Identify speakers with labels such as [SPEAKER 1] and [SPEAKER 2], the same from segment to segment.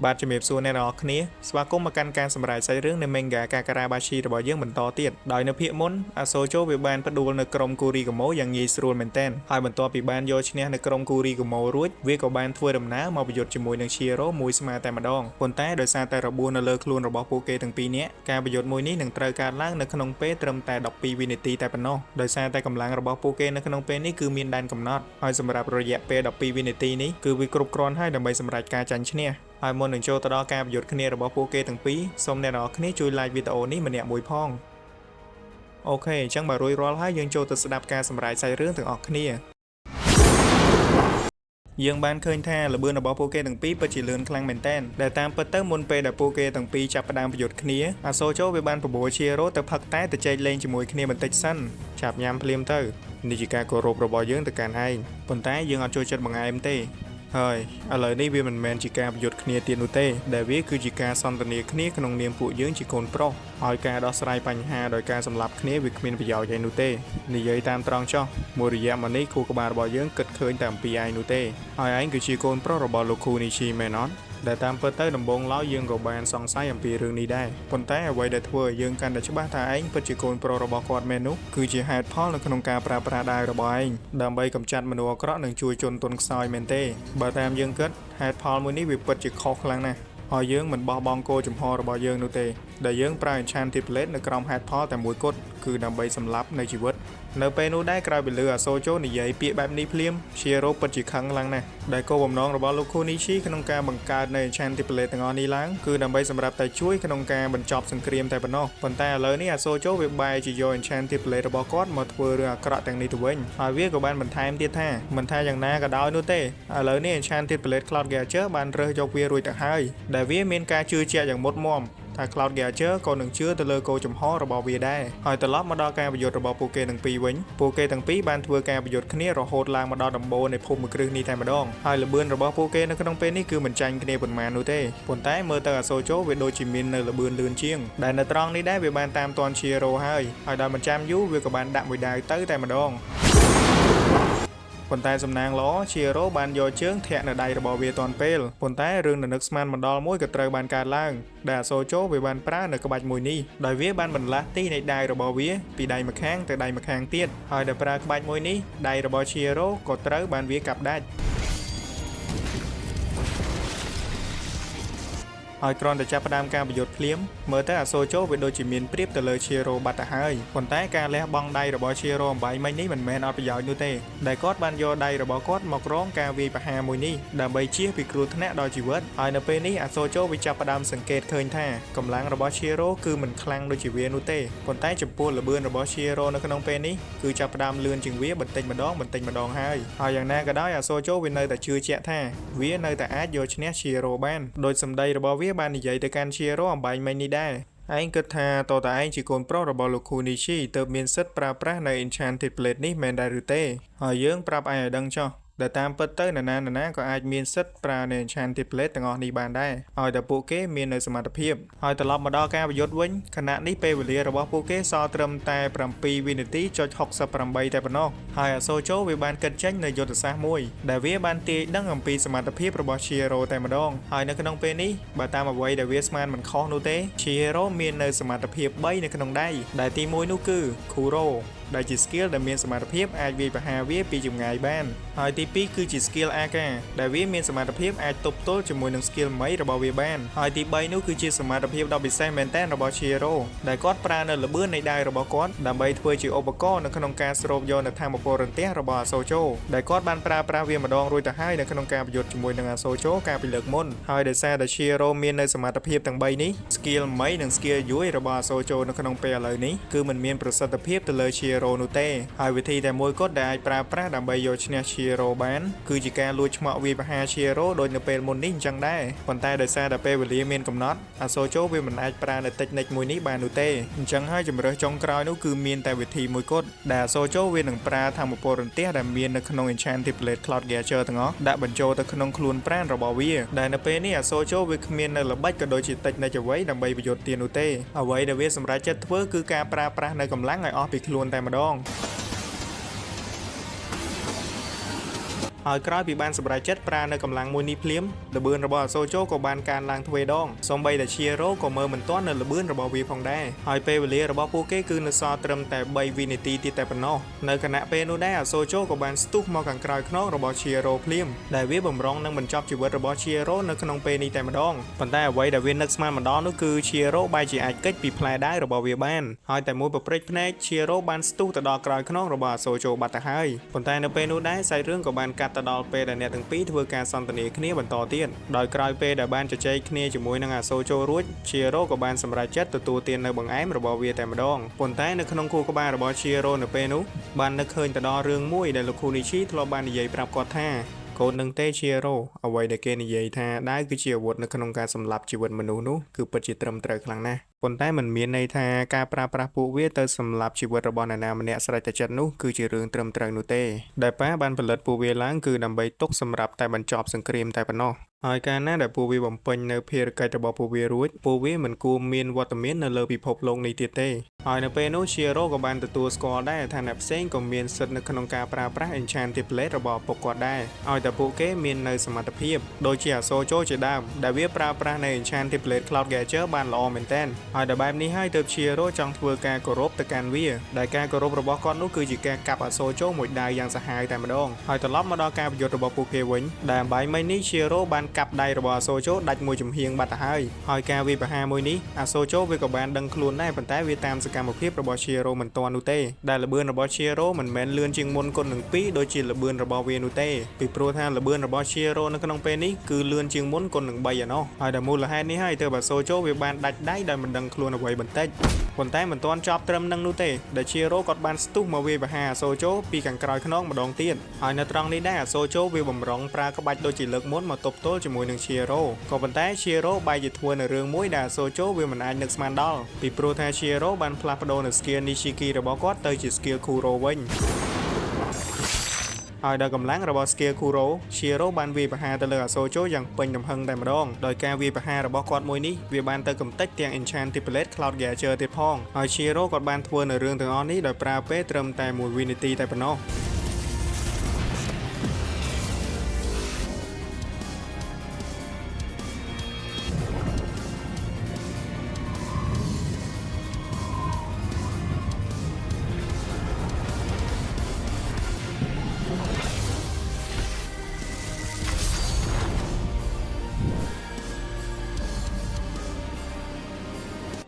[SPEAKER 1] បាទជំរាបសួរអ្នកទាំងអស់គ្នាស្វាគមន៍មកកាន់ការសម្រាយសាច់រឿងនៃ Manga Kakarabashi របស់យើងបន្តទៀតដោយនៅភាគមុនអាសូជូវាបានផ្ដួលនៅក្រុមគូរីកូម៉ូយ៉ាងងាយស្រួលមែនទែនហើយបន្ទាប់ពីបានយកឈ្នះនៅក្រុមគូរីកូម៉ូរួចវាក៏បានធ្វើដំណើរមកប្រយុទ្ធជាមួយនឹងឈីរ៉ូមួយស្មើតែម្ដងប៉ុន្តែដោយសារតែរបួសនៅលើខ្លួនរបស់ពួកគេទាំងពីរនាក់ការប្រយុទ្ធមួយនេះនឹងត្រូវកើតឡើងនៅក្នុងពេលត្រឹមតែ12វិនាទីតែប៉ុណ្ណោះដោយសារតែកម្លាំងរបស់ពួកគេនៅក្នុងពេលនេះគឺមានដែនកំណត់ហើយសម្រាប់រយៈពេល12វិនាទីនេះគឺវាគ្រប់គ្រាន់ហើយដើម្បីសម្រេចការចាញ់ឈ្នះ ហើយមុននឹងចូលទៅដល់ការប្រយុទ្ធគ្នារបស់ពួកគេទាំងពីរសូមអ្នកទាំងអស់គ្នាជួយ like វីដេអូនេះម្នាក់មួយផង OK អញ្ចឹងបើរួចរាល់ហើយយើងចូលទៅស្ដាប់ការសម្រាយសាច់រឿងទាំងអស់គ្នាយើងបានឃើញថាល្បឿនរបស់ពួកគេទាំងពីរពិតជាលឿនខ្លាំងមែនទែនដែលតាមពិតទៅមុនពេលដែលពួកគេទាំងពីរចាប់ផ្ដើមប្រយុទ្ធគ្នាអាសូជូវាបានបបួលឈៀរ៉ូទៅផឹកតែទៅចែកលេងជាមួយគ្នាបន្តិចសិនចាប់ញ៉ាំភ្លាមទៅនេះជាការគោរពរបស់យើងទៅកាន់ឯងប៉ុន្តែយើងអត់ចូលចិត្តបង្អែមទេ ហើយឥឡូវនេះវាមិនមែនជាការប្រយុទ្ធគ្នាទៀតនោះទេដែលវាគឺជាការសន្ទនាគ្នាក្នុងនាមពួកយើងជាកូនប្រុសហើយការដោះស្រាយបញ្ហាដោយការសម្លាប់គ្នាវាគ្មានប្រយោជន៍អីនោះទេនិយាយតាមត្រង់ចុះមួយរយៈមកនេះខួរក្បាលរបស់យើងគិតឃើញតែអំពីឯងនោះទេហើយឯងគឺជាកូនប្រុសរបស់លោកខូនីឈីមែនអត់ដែលតាមពិតទៅដំបូងឡើយយើងក៏បានសង្ស័យអំពីរឿងនេះដែរប៉ុន្តែអ្វីដែលធ្វើឲ្យយើងកាន់តែច្បាស់ថាឯងពិតជាកូនប្រុសរបស់គាត់មែននោះគឺជាហេតុផលនៅក្នុងការប្រើប្រាស់ដាវរបស់ឯងដើម្បីកម្ចាត់មនុស្សអាក្រក់និងជួយជនទន់ខ្សោយមែនទេបើតាមយើងគិតហេតុផលមួយនេះវាពិតជាខុសខ្លាំងណាស់ហើយយើងមិនបោះបង់គោលជំហររបស់យើងនោះទេដែលយើងប្រើ Enchanted Blade នៅក្រោមហេតុផលតែមួយគត់គឺដើម្បីសម្លាប់នៅជីវិតនៅពេលនោះដែរក្រោយពីលឺអាសូជូនិយាយពាក្យបែបនេះភ្លាមឈៀរ៉ូពិតជាខឹងខ្លាំងណាស់ដែលគោលបំណងរបស់លោកខូនីឈីក្នុងការបង្កើតនៅ Enchanted Blade ទាំងអស់នេះឡើងគឺដើម្បីសម្រាប់តែជួយក្នុងការបញ្ចប់សង្គ្រាមតែប៉ុណ្ណោះប៉ុន្តែឥឡូវនេះអាសូជូវាបែរជាយក Enchanted Blade របស់គាត់មកធ្វើរឿងអាក្រក់ទាំងនេះទៅវិញហើយវាក៏បានបន្ថែមទៀតថាមិនថាយ៉ាងណាក៏ដោយនោះទេឥឡូវនេះ Enchanted Blade Cloud Gadget បានរើសយកវារួចទៅហើយដែលវាមានការជឿជាក់យ៉ាងមុតមាំថា Cloud Gadget ក៏នឹងជឿទៅលើគោលជំហររបស់វាដែរហើយត្រឡប់មកដល់ការប្រយុទ្ធរបស់ពួកគេទាំងពីរវិញពួកគេទាំងពីរបានធ្វើការប្រយុទ្ធគ្នារហូតឡើងមកដល់ដំបូលនៃភូមិគ្រឹះនេះតែម្ដងហើយល្បឿនរបស់ពួកគេនៅក្នុងពេលនេះគឺមិនចាញ់គ្នាប៉ុន្មាននោះទេប៉ុន្តែមើលទៅអាសូជូវាដូចជាមាននៅល្បឿនលឿនជាងដែលនៅត្រង់នេះដែរវាបានតាមទាន់ឈៀរ៉ូហើយហើយដល់មិនចាំយូរវាក៏បានដាក់មួយដាវទៅតែម្ដង ប៉ុន្តែសំណាងល្អឈៀរ៉ូបានយកជើងធាក់នៅដៃរបស់វាទាន់ពេលប៉ុន្តែរឿងនៅនឹកស្មានមិនដល់មួយក៏ត្រូវបានកើតឡើងដែលអាសូជូវាបានប្រើនៅក្បាច់មួយនេះដោយវាបានបន្លាស់ទីនៃដៃរបស់វាពីដៃម្ខាងទៅដៃម្ខាងទៀតហើយដោយប្រើក្បាច់មួយនេះដៃរបស់ឈៀរ៉ូក៏ត្រូវបានវាកាប់ដាច់ ហើយគ្រាន់តែចាប់ផ្ដើមការប្រយុទ្ធភ្លាមមើលទៅអាសូជូវាដូចជាមានប្រៀបទៅលើឈៀរ៉ូបាត់ទៅហើយប៉ុន្តែការលះបង់ដៃរបស់ឈៀរ៉ូអំបែងមិញនេះមិនមែនអត់ប្រយោជន៍នោះទេដែលគាត់បានយកដៃរបស់គាត់មករងការវាយប្រហារមួយនេះដើម្បីជៀសពីគ្រោះថ្នាក់ដល់ជីវិតហើយនៅពេលនេះអាសូជូវាចាប់ផ្ដើមសង្កេតឃើញថាកម្លាំងរបស់ឈៀរ៉ូគឺមិនខ្លាំងដូចជាវានោះទេប៉ុន្តែចំពោះល្បឿនរបស់ឈៀរ៉ូនៅក្នុងពេលនេះគឺចាប់ផ្ដើមលឿនជាងវាបន្តិចម្ដងបន្តិចម្ដងហើយហើយយ៉ាងណាក៏ដោយអាសូជូវានៅតែជឿជាក់ថាវានៅតែអាចយកឈ្នះឈៀរ៉ូបានដោយសម្ដីរបស់វាបាននិយាយទៅកាន់ឈៀរ៉ូអំបែងមិញនេះដែរឯងគិតថាតើតើឯងជាកូនប្រុសរបស់លោកខូនីឈីទើបមានសិទ្ធិប្រើប្រាស់នៅ Enchanted Blade នេះមែនដែរឬទេហើយយើងប្រាប់ឯងឲ្យដឹងចុះដែលតាមពិតទៅនរណានរណាក៏អាចមានសិទ្ធិប្រើនៅ Enchanted Blade ទាំងអស់នេះបានដែរឲ្យតែពួកគេមាននៅសមត្ថភាពហើយត្រឡប់មកដល់ការប្រយុទ្ធវិញខណៈនេះពេលវេលារបស់ពួកគេសល់ត្រឹមតែ7វិនាទីចុច68តែប៉ុណ្ណោះហើយអាសូជូវាបានគិតចេញនៅយុទ្ធសាស្ត្រមួយដែលវាបានទាយដឹងអំពីសមត្ថភាពរបស់ Chihiro តែម្ដងហើយនៅក្នុងពេលនេះបើតាមអ្វីដែលវាស្មានមិនខុសនោះទេ Chihiro មាននៅសមត្ថភាព3នៅក្នុងដៃដែលទី1នោះគឺ Kuro ដែលជា skill ដែលមានសមត្ថភាពអាចវាយប្រហារវាពីចម្ងាយបានហើយទី2គឺជា skill AK ដែលវាមានសមត្ថភាពអាចទប់ទល់ជាមួយនឹង skill មីរបស់វាបានហើយទី3នោះគឺជាសមត្ថភាពដ៏ពិសេសមែនទែនរបស់ Chihiro ដែលគាត់ប្រើនៅល្បឿននៃដៃរបស់គាត់ដើម្បីធ្វើជាឧបករណ៍នៅក្នុងការស្រូបយកនូវថាមពលរន្ទះរបស់អាសូជូដែលគាត់បានប្រើប្រាស់វាម្ដងរួចទៅហើយនៅក្នុងការប្រយុទ្ធជាមួយនឹងអាសូជូកាលពីលើកមុនហើយដោយសារតែ Chihiro មាននៅសមត្ថភាពទាំង3នេះ skill មីនិង skill យួយរបស់អាសូជូនៅក្នុងពេលឥឡូវនេះគឺមិនមានប្រសិទ្ធភាពទៅលើ Chihiro នោះទេហើយវិធីតែមួយគត់ដែលអាចប្រើប្រាស់ដើម្បីយកឈ្នះ Chihiro បានគឺជាការលួចឆ្មក់វាយប្រហារ Chihiro ដូចនៅពេលមុននេះអញ្ចឹងដែរប៉ុន្តែដោយសារតែពេលវេលាមានកំណត់អាសូជូវាមិនអាចប្រើនៅ technique មួយនេះបាននោះទេអញ្ចឹងហើយជម្រើសចុងក្រោយនោះគឺមានតែវិធីមួយគត់ដែលអាសូជូវានឹងប្រើថាមពលរន្ទះដែលមាននៅក្នុង Enchanted Blade Cloud Gadget ទាំងអស់ដាក់បញ្ចូលទៅក្នុងខ្លួនប្រាណរបស់វាដែលនៅពេលនេះអាសូជូវាគ្មាននៅល្បិចក៏ដូចជា technique អ្វីដើម្បីប្រយុទ្ធទៀតនោះទេអ្វីដែលវាសម្រេចចិត្តធ្វើគឺការប្រើប្រាស់នៅកម្លាំងឲ្យអស់ពីខ្លួនតែម្ដង។ ហើយក្រោយពីបានសម្រេចចិត្តប្រើនៅកម្លាំងមួយនេះភ្លាមល្បឿនរបស់អាសូជូក៏បានកើនឡើងទ្វេដងសូម្បីតែឈៀរ៉ូក៏មើលមិនទាន់នៅល្បឿនរបស់វាផងដែរហើយពេលវេលារបស់ពួកគេគឺនៅសល់ត្រឹមតែ3វិនាទីទៀតតែប៉ុណ្ណោះនៅខណៈពេលនោះដែរអាសូជូក៏បានស្ទុះមកខាងក្រោយខ្នងរបស់ឈៀរ៉ូភ្លាមដែលវាបំរុងនឹងបញ្ចប់ជីវិតរបស់ឈៀរ៉ូនៅក្នុងពេលនេះតែម្ដងប៉ុន្តែអ្វីដែលវានឹកស្មានមិនដល់នោះគឺឈៀរ៉ូបែរជាអាចគេចពីផ្លែដាវរបស់វាបានហើយតែមួយប្រព្រឹត្តភ្នែកឈៀរ៉ូបានស្ទុះទៅដល់ក្រោយខ្នងរបស់អាសូជូបាត់ទៅហើយប៉ុន្តែនៅពេលនោះដែរសាច់រឿងក៏បានកាត់ទៅដល់ពេលដែលអ្នកទាំងពីរធ្វើការសន្ទនាគ្នាបន្តទៀតដោយក្រោយពេលដែលបានជជែកគ្នាជាមួយនឹងអាសូជូរួចឈៀរ៉ូក៏បានសម្រេចចិត្តទទួលទាននៅបង្អែមរបស់វាតែម្ដងប៉ុន្តែនៅក្នុងខួរក្បាលរបស់ឈៀរ៉ូនៅពេលនោះបាននឹកឃើញទៅដល់រឿងមួយដែលលោកខូនីឈីធ្លាប់បាននិយាយប្រាប់គាត់ថាកូននឹងទេឈៀរ៉ូអ្វីដែលគេនិយាយថាដាវគឺជាអាវុធនៅក្នុងការសម្លាប់ជីវិតមនុស្សនោះគឺពិតជាត្រឹមត្រូវខ្លាំងណាស់ប៉ុន្តែមិនមានន័យថាការប្រើប្រាស់ពួកវាទៅសម្លាប់ជីវិតរបស់អ្នកណាម្នាក់ស្រេចតែចិត្តនោះគឺជារឿងត្រឹមត្រូវនោះទេដែលប៉ាបានផលិតពួកវាឡើងគឺដើម្បីទុកសម្រាប់តែបញ្ចប់សង្គ្រាមតែប៉ុណ្ណោះហើយកាលណាដែលពួកវាបំពេញនៅភារកិច្ចរបស់ពួកវារួចពួកវាមិនគួរមានវត្តមាននៅលើពិភពលោកនេះទៀតទេហើយនៅពេលនោះ Shiro ក៏បានទទួលស្គាល់ដែរថាអ្នកផ្សេងក៏មានសិទ្ធិនៅក្នុងការប្រើប្រាស់ Enchanted Blade របស់ឪពុកគាត់ដែរឲ្យតែពួកគេមាននៅសមត្ថភាពដូចជាអាសូជូជាដើមដែលវាប្រើប្រាស់នៅ Enchanted Blade Cloud Gadget បានល្អមែនទែនហើយដល់បែបនេះហើយទើប Shiro ចង់ធ្វើការគោរពទៅកាន់វាដែលការគោរពរបស់គាត់នោះគឺជាការកាប់អាសូជូមួយដាវយ៉ាងសាហាវតែម្ដងហើយត្រឡប់មកដល់ការប្រយុទ្ធរបស់ពួកគេវិញដែលអំបែងមិញនេះ Shiro បានកាប់ដៃរបស់អាសូជូដាច់មួយចំហៀងបាត់ទៅហើយហើយការវាយប្រហារមួយនេះអាសូជូវាក៏បានដឹងខ្លួនដែរប៉ុន្តែវាតាមសកម្មភាពរបស់ Shiro មិនទាន់នោះទេដែលល្បឿនរបស់ Shiro មិនមែនលឿនជាងមុនគុណនឹង2ដូចជាល្បឿនរបស់វានោះទេពីព្រោះថាល្បឿនរបស់ Shiro នៅក្នុងពេលនេះគឺលឿនជាងមុនគុណនឹង3ឯណោះហើយដល់មូលហេតុនេះហើយទើបអាសូជូវាបានដាច់ដៃដោយមិនដឹងខ្លួនអ្វីបន្តិចប៉ុន្តែមិនទាន់ចប់ត្រឹមនឹងនោះទេដែល Shiro គាត់បានស្ទុះមកវាយប្រហារអាសូជូពីខាងក្រោយខ្នងម្ដងទៀតហើយនៅត្រង់នេះដែរអាសូជូវាបំរុងប្រើក្បាច់ដូចជាលើកមុនមកទប់ទល់ជាមួយនឹង Shiro ក៏ប៉ុន្តែ Shiro បែរជាធ្វើនៅរឿងមួយដែលអាសូជូវាមិនអាចនឹកស្មានដល់ពីព្រោះថា Shiro បានផ្លាស់ប្ដូរនៅ skill Nishiki របស់គាត់ទៅជា skill Kuro វិញហើយដោយកម្លាំងរបស់ skill Kuro Shiro បានវាយប្រហារទៅលើអាសូជូយ៉ាងពេញទំហឹងតែម្ដងដោយការវាយប្រហាររបស់គាត់មួយនេះវាបានទៅកំទេចទាំង Enchanted Blade Cloud Gadget ទៀតផងហើយ Shiro គាត់បានធ្វើនៅរឿងទាំងអស់នេះដោយប្រើពេលត្រឹមតែ1វិនាទីតែប៉ុណ្ណោះ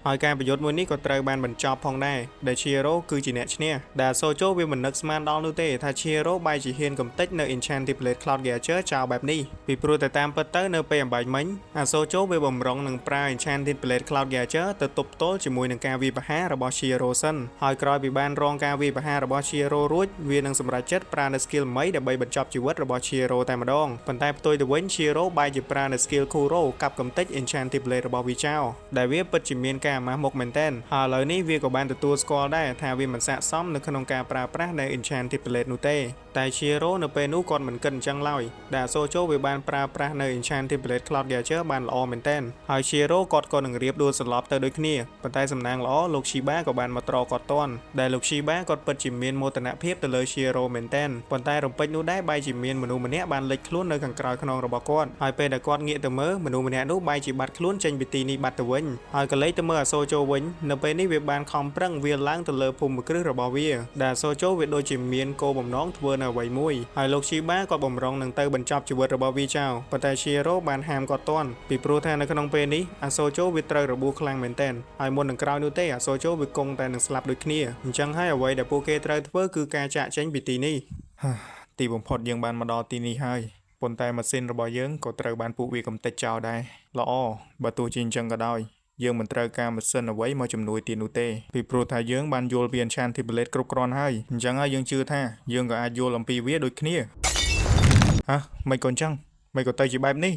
[SPEAKER 1] ហើយការប្រយុទ្ធមួយនេះក៏ត្រូវបានបញ្ចប់ផងដែរដែល Shiro គឺជាអ្នកឈ្នះដែលសូជូវាមិននឹកស្មានដល់នោះទេថា Shiro បែរជាហ៊ានកំទេចនៅ Enchanted Blade Cloud Gadget ចោលបែបនេះពីព្រោះតែតាមពិតទៅនៅពេលអំបែងមិញអាសូជូវាបំរុងនឹងប្រើ Enchanted Blade Cloud Gadget ទៅទប់ទល់ជាមួយនឹងការវាយប្រហាររបស់ Shiro សិនហើយក្រោយពីបានរងការវាយប្រហាររបស់ Shiro រួចវានឹងសម្រេចចិត្តប្រើនៅ skill មីដើម្បីបញ្ចប់ជីវិតរបស់ Shiro តែម្ដងប៉ុន្តែផ្ទុយទៅវិញ Shiro បែរជាប្រើនៅ skill Kuro កាប់កំទេច Enchanted Blade របស់វាចោលដែលវាពិតជាមានការអាម៉ាស់មុខមែនទែនហើយឥឡូវនេះវាក៏បានទទួលស្គាល់ដែរថាវាមិនស័ក្តិសមនៅក្នុងការប្រើប្រាស់នៅ Enchanted Blade នោះទេតែ Shiro នៅពេលនោះគាត់មិនគិតអញ្ចឹងឡើយដែលអាសូជូវាបានប្រើប្រាស់នៅ Enchanted Blade Cloud Gadget បានល្អមែនទែនហើយ Shiro គាត់ក៏នឹងរៀបដួលសន្លប់ទៅដូចគ្នាប៉ុន្តែសំណាងល្អលោក Shiba ក៏បានមកត្រគាត់ទាន់ដែលលោក Shiba គាត់ពិតជាមានមោទនភាពទៅលើ Shiro មែនទែនប៉ុន្តែរំពេចនោះដែរបែរជាមានមនុស្សម្នាក់បានលេចខ្លួននៅខាងក្រោយខ្នងរបស់គាត់ហើយពេលដែលគាត់ងាកទៅមើលមនុស្សម្នាក់នោះបែរជាបាត់ខ្លួនចេញពីទីនេះបាត់ទៅវិញហើយក៏លេចទៅមើលអាសូជូវិញនៅពេលនេះវាបានខំប្រឹងវាឡើងទៅលើភូមិគ្រឹះរបស់វាដែលអាសូជូវាដូចជាមានគោលបំណងធ្វើនៅអ្វីមួយហើយលោក Shiba ក៏បំរុងនឹងទៅបញ្ចប់ជីវិតរបស់វាចោលប៉ុន្តែ Shiro បានហាមគាត់ទាន់ពីព្រោះថានៅក្នុងពេលនេះអាសូជូវាត្រូវរបួសខ្លាំងមែនទែនហើយមុននឹងក្រោយនោះទេអាសូជូវាគង់តែនឹងស្លាប់ដូចគ្នាអញ្ចឹងហើយអ្វីដែលពួកគេត្រូវធ្វើគឺការចាកចេញពីទីនេះទីបំផុតយើងបានមកដល់ទីនេះហើយប៉ុន្តែម៉ាស៊ីនរបស់យើងក៏ត្រូវបានពួកវាកំទេចចោលដែរល្អបើទោះជាអញ្ចឹងក៏ដោយយើងមិនត្រូវការម៉ាស៊ីនអ្វីមកជំនួយទៀតនោះទេពីព្រោះថាយើងបានយល់ពី Enchanted Blade គ្រប់គ្រាន់ហើយអញ្ចឹងហើយយើងជឿថាយើងក៏អាចយល់អំពីវាដូចគ្នាហ៎មិនក៏អញ្ចឹងមិនក៏ទៅជាបែបនេះ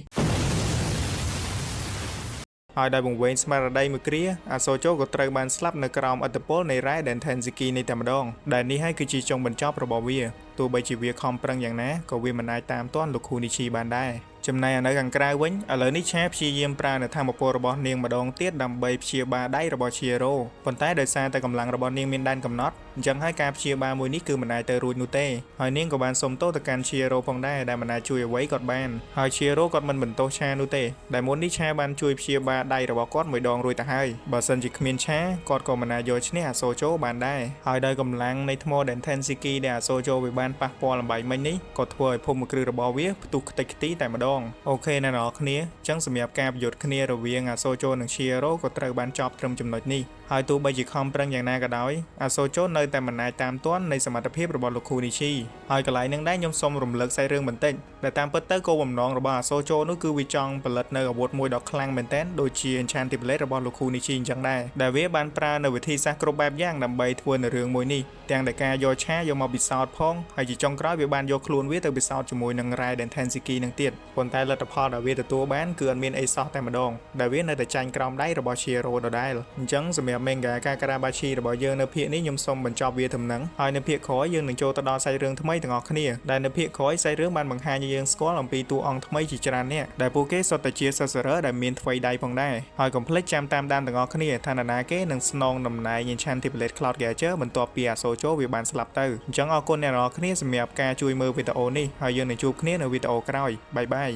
[SPEAKER 1] ហើយដោយបង្វែងស្មារតីមួយគ្រាអាសូជូក៏ត្រូវបានស្លាប់នៅក្រោមឥទ្ធិពលនៃរ៉ែដែនថេនស៊ីគីនេះតែម្ដងដែលនេះហើយគឺជាចុងបញ្ចប់របស់វាទោះបីជាវាខំប្រឹងយ៉ាងណាក៏វាមិនអាចតាមទាន់លោកខូនីឈីបានដែរ។ ចំណែកនៅខាងក្រៅវិញឥឡូវនេះឆាព្យាយាមប្រើនៅថាមពលរបស់នាងម្ដងទៀតដើម្បីព្យាបាលដៃរបស់ឈៀរ៉ូប៉ុន្តែដោយសារតែកម្លាំងរបស់នាងមានដែនកំណត់អញ្ចឹងហើយការព្យាបាលមួយនេះគឺមិនអាចទៅរួចនោះទេហើយនាងក៏បានសុំទោសទៅកាន់ឈៀរ៉ូផងដែរដែលមិនអាចជួយអ្វីគាត់បានហើយឈៀរ៉ូគាត់មិនបន្ទោសឆានោះទេដែលមុននេះឆាបានជួយព្យាបាលដៃរបស់គាត់មួយដងរួចទៅហើយបើសិនជាគ្មានឆាគាត់ក៏មិនអាចយកឈ្នះអាសូជោបានដែរហើយដោយកម្លាំងនៃថ្ម Dentensiki ដែលអាសូជោវាបានប៉ះពាល់អំបែងមិញនេះក៏ធ្វើឲ្យភូមិគ្រឹះរបស់វាផ្ទុះខ្ទេចខ្ទីតែម្ដង OK អ្នកនរគ្នាអញ្ចឹងសម្រាប់ការប្រយុទ្ធគ្នារវាងអាសូជោនិងឈៀរ៉ូក៏ត្រូវបានចប់ត្រឹមចំណុចនេះហើយទោះបីជាខំប្រឹងយ៉ាងណាក៏ដោយអាសូជោនៅតែមិនអាចតាមទាន់នៃសមត្ថភាពរបស់លោកគូនីឈីហើយកន្លែងនឹងដែរខ្ញុំសូមរំលឹកសាច់រឿងបន្តិចដែលតាមពិតទៅគោលបំណងរបស់អាសូជោនោះគឺវាចង់ផលិតនៅអាវុធមួយដ៏ខ្លាំងមែនទែនដូចជា Enchanted Blade របស់លោកគូនីឈីអញ្ចឹងដែរដែលវាបានប្រើនៅវិធីសាស្ត្រគ្រប់បែបយ៉ាងដើម្បីធ្វើនៅរឿងមួយនេះទាំងដែលការយកឆាយកមកពិសោធន៍ផងហើយជាចុងក្រោយវាបានយកខ្លួនវាទៅពិសោធន៍ជាមួយនឹង Raiden Tensiki នឹងទៀតប៉ុន្តែលទ្ធផលដែលវាទទួលបានគឺអត់មានអីសោះតែម្ដងដែលវានៅតែចាញ់ក្រោមដៃរបស់ Shiro ដដែលអញ្ចឹងសម្រាប់ Manga Kakarabashi របស់យើងនៅភាគនេះខ្ញុំសូមបញ្ចប់វាត្រឹមហ្នឹងហើយនៅភាគក្រោយយើងនឹងចូលទៅដល់សាច់រឿងថ្មីទាំងអស់គ្នាដែលនៅភាគក្រោយសាច់រឿងបានបង្ហាញឲ្យយើងស្គាល់អំពីតួអង្គថ្មីជាច្រើនអ្នកដែលពួកគេសុទ្ធតែជា Sorcerer ដែលមានថ្វីដៃផងដែរហើយកុំភ្លេចចាំតាមដានទាំងអស់គ្នាថានរណាគេនឹងស្នងតំណែង Enchanted Blade Cloud Catcher បន្ទាប់ពីអាសូជោវាបានស្លាប់ទៅអញ្ចឹងអរគុណអ្នកនរគ្នាសម្រាប់ការជួយមើលវីដេអូនេះហើយយើងនឹងជួបគ្នានៅវីដេអូក្រោយ bye bye.